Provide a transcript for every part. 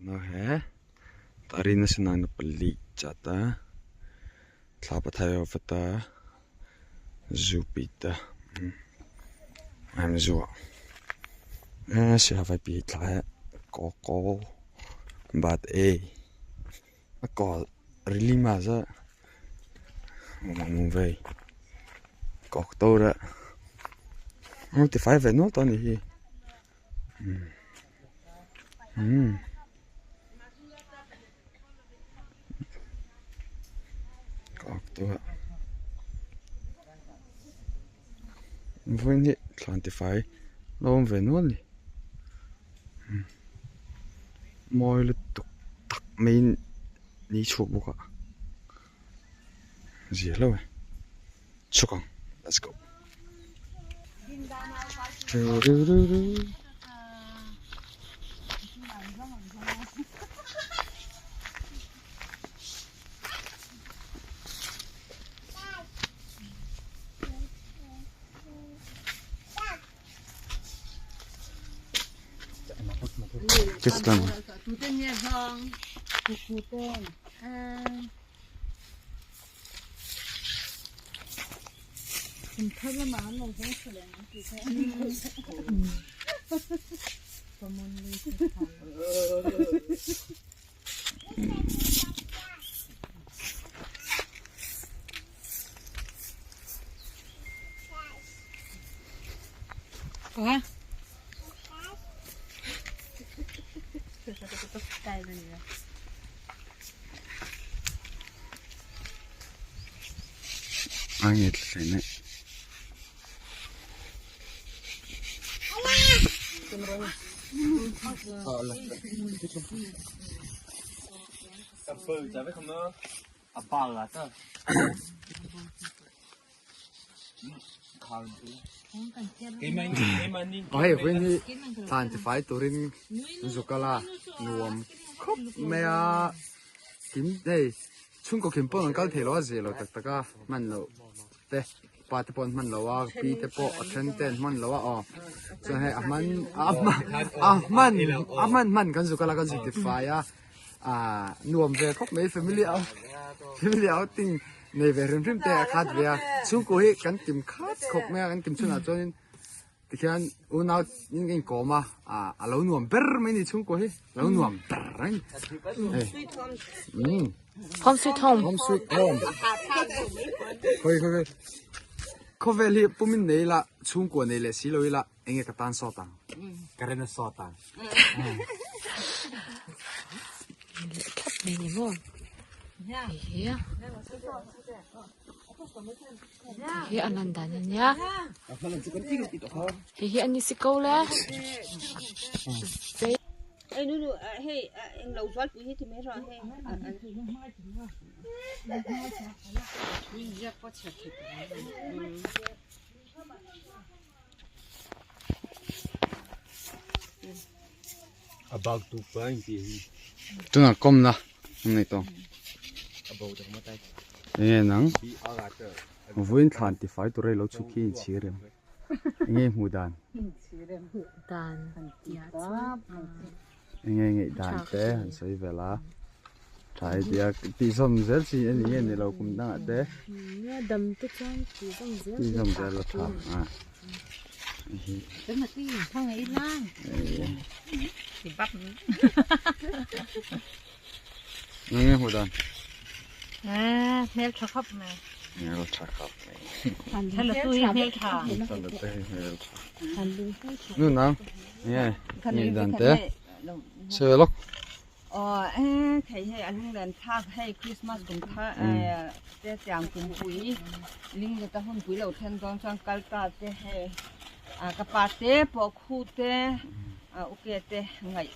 He Tarina Sinanapalli chata thla pathai vata zu pita an zuah saiha vai pi thla he kaw kaw bat e a kaw rilima za vei kawk to reh tifai ve nual tawh a nih hi. Vawiin hi thlan tifai la awm ve nual a ni mawi lutuk tak maiin ni chhuak bawk a zia hlauh e. Chhuk ang let's go Hei vawiin hi thlan tifai turin zu kal a nuam khawp mai a tin hei chhungkaw kim pawh an kal thei lo a zir lo tak tak a hman loh te pa te pawh an hman lo a pi te pawh a then te an hman lo a aw chuan hei a hman a hman a hman a hman hman kan zu kal a kan zu tifai a ah nuam ve khawp mai family family outing nei ve hrim hrim te a khat ve a chhungkaw hi kan kim khat khawp mai a kan kim chhunah chuanin tikhian unau in ka inkawm a ah a lo nuam ber mai a ni chhungkaw hi a lo nuam ber mai a ni hei umm Home sweet home home sweet home khawi khawi khawvel hi pumin nei ila chhungkua nei leh si lo ila enge ka tan sawt ang ka rena sawt ang. Thlap mai ni maw hei hi hei hi a lan dan a nia hei hi a ni si ko le Tuna kawmna an nei tawh enge nang vawiin thlan tifai tur a lo chhuk khi inchhir em enge hmuh dan enge ngaih dan te han sawi vel a tha i tia tih zawm zel chi a ni nge ni lo kum dangah te tih zawm zel a tha a. Enge hmuh dan? Hmel tha khawp mai. Hmel tha khawp mai. Thla tu hi hmel tha. Thla tu hi hmel tha. Nu nang enge ngaih dan te? Sawi lawk. Aw e thei hei a lunglen thlak hei Christmas kum thar te tiang kumpui linglet a hunpui lo then dawn chuan kal ta te hei ah ka pa te pawh khu te ah uke te ngaih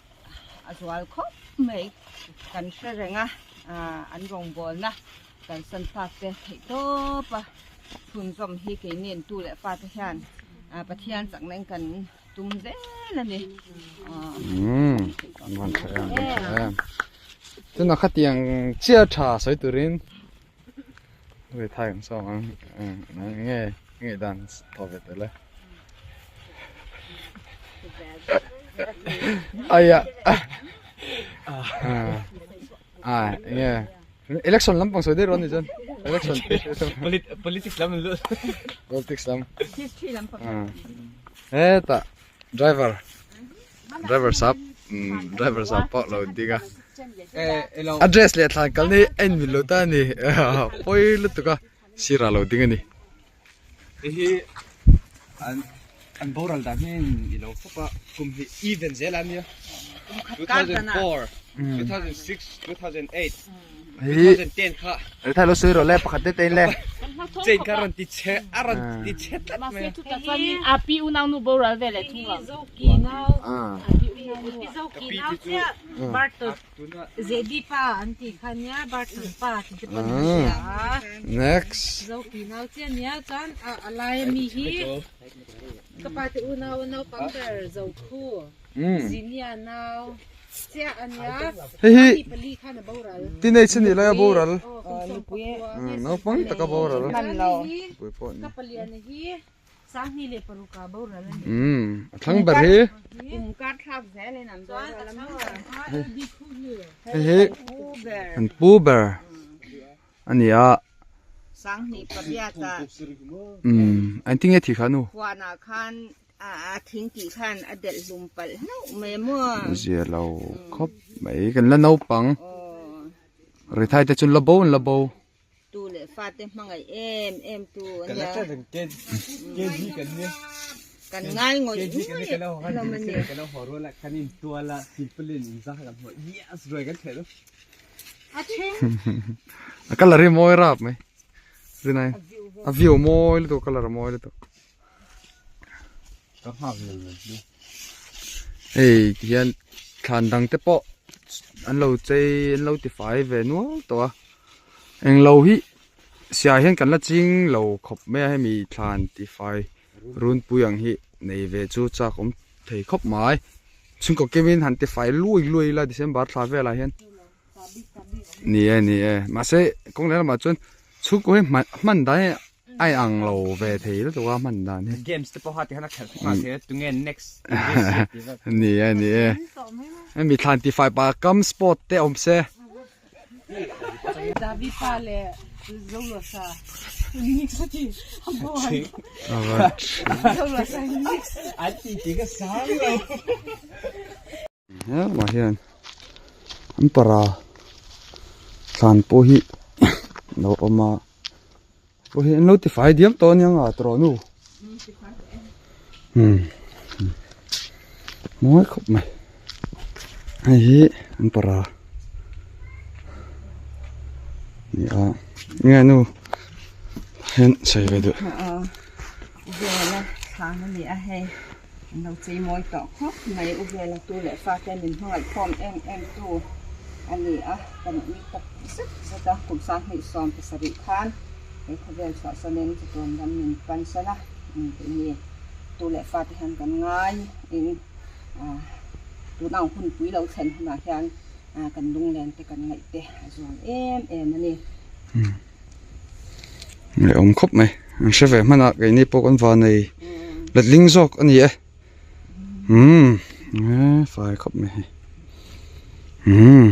a zual khawp mai kan hre reng a ah an rawngbawlna kan san tak te theih tawp a chhunzawm hi keini in tu leh fa te hian ah Pathian chakna in kan tum zel a ni. Umm an tha em an tha em tuna khatiang chiah tha sawi turin hei thai ang saw ang enge nge dan thaw ve tel e aya A enge election lampang sawi daih rawh a ni chuan election politics lam an lut politics lam history lampang hetah driver driver sap driver sap pawh lo ding a a dress leh thlan kal hi a inmil lo ta a ni pawi lutuk a sirah a lo ding a ni. Hei hi an an boral dan hi i lo khawp a kum hi even zel a nia 2004 2006 2008 2010 kha Ri thai lo sawi rawh le pakhat te te in le. Chain kha rawn ti chhe a rawn ti chhe tlat mai a. A pi unau nu boral ve leh thung lo. Ka pi te chu Zedi pa an tih kha nia Barton pa tih te pawh an hria a. Next. Zoki nau chiah nia chuan a lai ami hi ka pa te unau a naupang ber Zokhu Zinia nau chiah a nia. Hei hi Mi pali khan a boral. Teenage a nih lai a boral. Naupang tak a boral. Ka palian hi Sanghni leh paruka boral a ni. Umm a thlang ber hi. Kum kar thlak zel in an boral a maw. Hei hi an pu ber a ni a. Sanghni pariat a. Umm engtin nge thih kha nu? Huanah khan a thing tih khan a delh hlum palh hlauh mai maw. Zia lo khawp mai kan la naupang. Rithai te chu la bo an la bo. Tu leh fate hmangaih em em tu a nia. Kan ngai ngawih ngawih hlawm a ni. A colour hi mawi rap mai rinai a view mawi lutuk a colour a mawi lutuk hei tihian thlan dang te pawh an lo chei an lo tifai ve nual tawh a. Englo hi siah hian kan la ching lo khawp mai a hemi thlan tifai runpui ang hi nei ve chu chak awm thei khawp mai chhungkaw kimin han tifai lui lui ila December thla velah hian ni e ni e mahse kawng leh lamah chuan chhungkaw hi hman dan hi a inang lo ve thei lutuk a hman dan hi games te pawh ti hian a khelh nghal thei a tunge next ni e ni e hemi thlan tifai pah kam sport te awm se. Helmah hian an para thlan pawh hi lo awm a pawh hi an lo tifai diam tawh aniang a tawrh nu umm mawi khawp mai hei hi an para ni a nge nu hian sawi ve duh vela thlan a ni a hei an lo chei mawi tawh khawp mai u vela tu leh fa te min hmangaih khawm em em tu a ni a kan ui tak zet zet a kum sanghnih sawm pasarih khan he khawvel chhuahsanin chatuan ram min pansan a keini tu leh fate hian kan ngai in tun ang hun pui lo thlen hunah hian kan lunglen te kan ngaih te a zual em em a ni. Leh awm khawp mai an hre ve hman a keini pawh kan van nei letling zawk a ni e umm fai khawp mai hei umm.